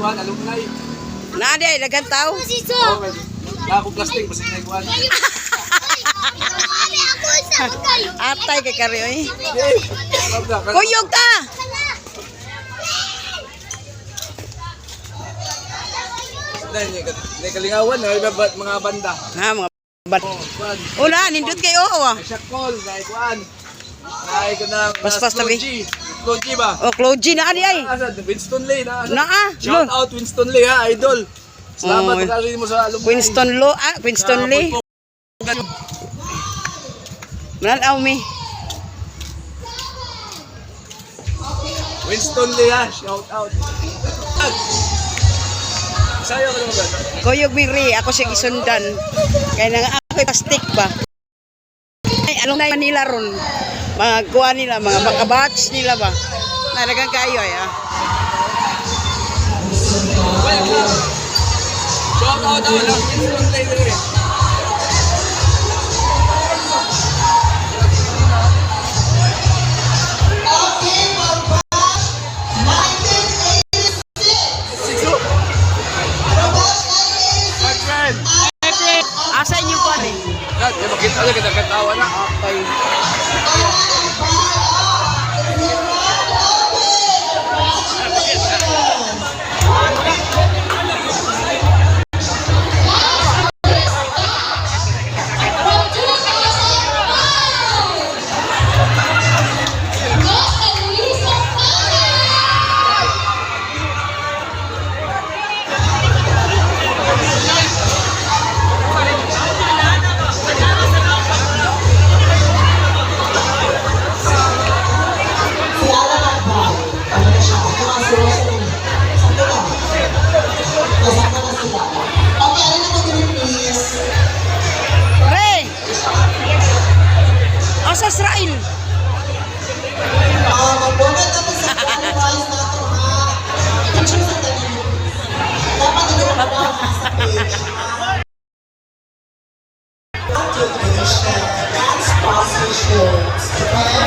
kuan alumni. Naa di ay daghan tao. Oh, ako plastic basta na kuan. Atay kay kari oy. Eh, Kuyog ta. Dahil kalingawan na iba mga banda. Ha, mga bat. Oh, kuan. Una, nindot kay oo ah. Ay shakol, na kuan. Na ko na Paspas tabi. Clogy ba? O Clogy na di ay. Asa Winston Lee na. Asa? Naa. Shout out Winston Lee ha, idol. Salamat Oh. sa mo sa alumni. Winston Lo, ah, Winston Sa Lee. Mananaw mi. Winston Lee ha, shout out. Sayo ka naman ba? Kuyog mi ri, ako siya gisundan. Kay nang ako plastic ba. Ay, along na nila ron. Mga kuha nila, mga makabatch nila ba. Nalagang kayo ay ah. Shout out ako lang Winston Lee dire. Okay, for batch 1986. Six oh. For batch 1986. My friend. Asa inyo pa rin? Dad, di makita lang kita katawa na. Okay. From 2005, Miss Elisa Fana. Si Alan Akbal. Ano na siya? Nakasuwa siya ng... Sakto na. Nasakto na sila. Okay, ano na ko din, please? Re! Asa Israel? Ah, mag-moment na po sa qualifies na ito, ha? Picture sa tanin. Dapat ito na sa page, ha? Occupation, dance positions, okay?